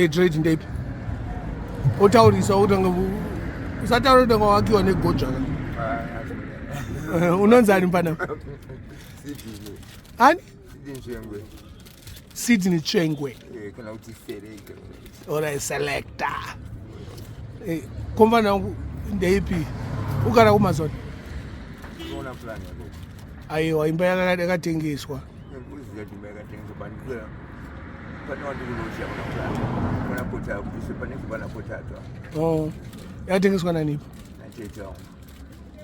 Trade ndeipi? Otaurisa utanga usataura utanga wakiwa negodzva ka. Unonzi ani mfana? Ani? Sydney Chengwe. Kana kuti Sereke. Alright, selector. Komfana wangu ndeipi? Ugara kumazona? Unoona plan yako. Aiwa, imba yakatengeswa. Ndikuziva kuti imba yakatengeswa but ndikuona pane wandikulocha kuna plan. Kuna pota kuise pane pana potato. Oh. Yakatengeswa nani? Natete wangu.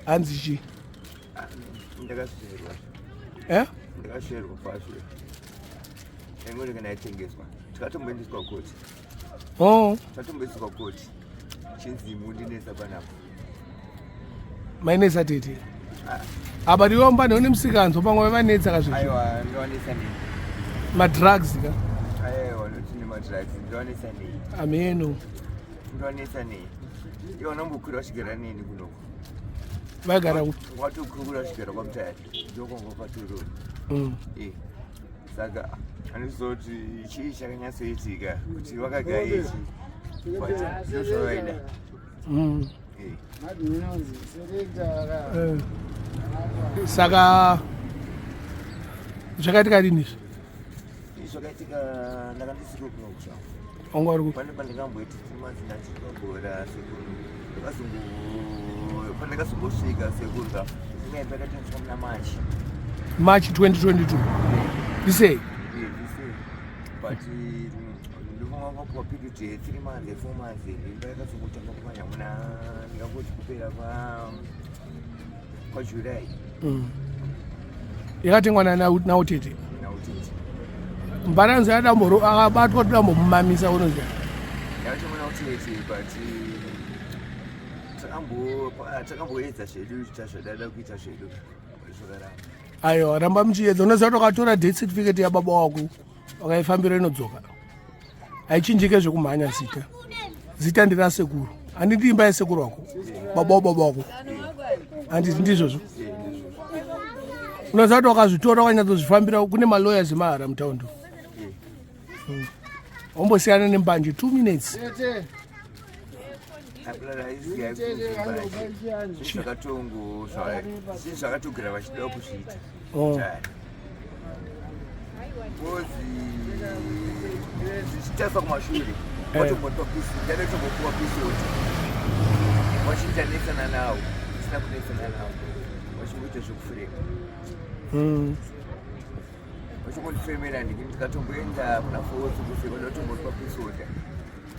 Hanzi chii? Ah, ndakasverwa. Eh? Ndakasverwa pasi. Engone kana yatengeswa. Tikatomboendeswa koti. Oh. Tatomboendeswa koti. Chinzi mundinetsa panapa. Mainetsa tete. Apa ndiwe mba ndione musikanzwa pamwe vanetsa kazvizvi. Aiwa, ndovanetsa nei? Madrugs ka. Aiwa, noti nemadrugs, ndovanetsa nei? Ameno. Ndovanetsa nei? Iwe unombokwira uchigara neni kunoko. Vaigara kupi? Watokwira uchigara kwaMutare. Ndokongo patorori. Eh. Saka andizoti chii chakanyatsoitika kuti vakagaya ichi. But ndozvavaida. Saka zvakaitika rini izvi? Zvakaitika ndakandisiko kuno kusha. Wanga uri kupi? Pane pandakamboita 3 months ndachigora sekuru. Ndakazongo pandakazongosvika sekuru ka. Inga ndakatengeswa muna March. March 2022. This year? Yeah, this year. But ndinofunga kwakapuwa period ye 3 months, 4 months. Imba yakazongotanga kumanya muna ndingangoti kupera kwa July. Yakatengwa nautete. Nautete. Mbaranzi adamboro akabatwa tudambomumamisa unoziva. Yakatengwa nautete but takamboedza zvedu tazvadada kuita zvedu zvakaramba. Aiwa, ramba muchiedza. Unoziva kuti wakatora death certificate yababa wako wakaifambira inodzoka. Haichinjike zvekumhanya zita. Zita nderasekuru. Handiti imba yesekuru wako. Baba wababa wako. Handiti ndizvozvo. Unoziva kuti wakazvitora wakanyatsozvifambira kune malawyers emahara mutaundi. Wombosiyana nembanje 2 minutes. Zvakatongo zvakatogara vachida kuzviita. Oh. Kozi zvichitarisa kumashure watombotiwa pisi ndanotombopiwa pisi woti wachinjanetsana nawo isina kunetsana nawo wachingoita zvekufureka wachingondifemera ndiki ndikatomboenda kuna fosi kuseka ndatombotiwa pisi wota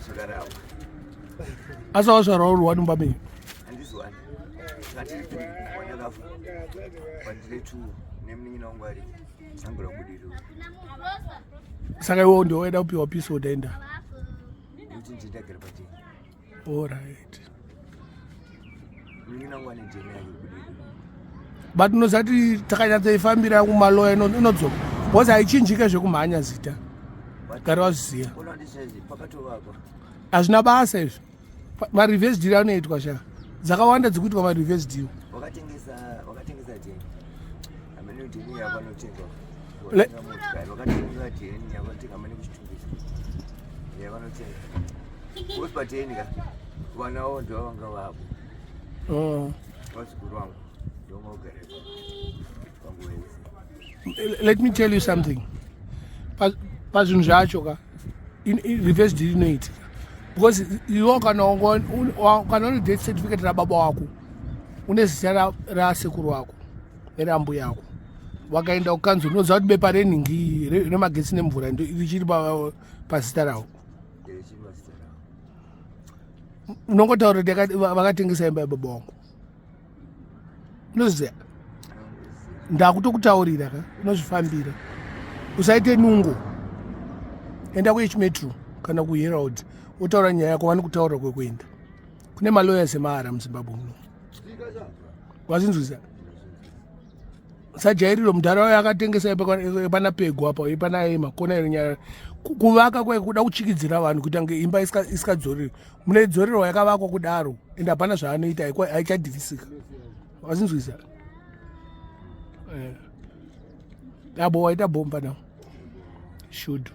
zvakaramba. Asi wazvarawo ruwani mumba menyu? Handizwani. Ngatiri three wandakafa. Pandire two nemunin'ina wangu ari angura budiriro. Saka iwewo ndiwe waida kupiwa peace order enda? Nekuti ndindagara pachena. All right. Munin'ina wangu ane jeni yake budiriro. But unoziva kuti takanyatsoifambira kumaloya inodzoka because haichinjike zvekumhanya zita. Gara wazviziva. Ona ndizvezvi pakatovakwa. Hazvina basa izvi. Mareverse deal anoitwa sha. Dzakawanda dzikuitwa mareverse deal. Wakatengesa jeni. Amene jeni yavanotengwa. Wakatenga jeni yavanotenga amene kuchitumbisa. Yavanotenga. Kusi pateni ka. Vana vavo ndivo vanga vapo. Oh. Vazukuru vangu ndivo vanga panguva yese. Let me tell you something. Pazvinhu zvacho ka reverse deal inoitika because iwe kana une death certificate rababa wako une zita rasekuru wako nerambuya yako wakaenda kukanzuru unoziva kuti bepa renhingi remagetsi nemvura richiri pazita ravo. Unongotaura kuti vakatengesa imba yababa wangu. Unoziva ndakutokutaurira ka unozvifambira usaite nungo. Enda kuHmetro kana kuHerald wotaura nyaya yako vanokutaurira kwekuenda. Kune malawyers emahara muZimbabwe muno. Wazinzwisa? Sajairiro mudhara akatengesa pana pego apa pana ema kona iro nyaya kuvaka kwaye kuda kuchikidzira vanhu kuita kunge imba isikadzoreri. Munoidzorerwa yakavakwa kudaro ende hapana zvaanoita haichadhivisika. Wazinzwisa? Abo waita bomba now. Should.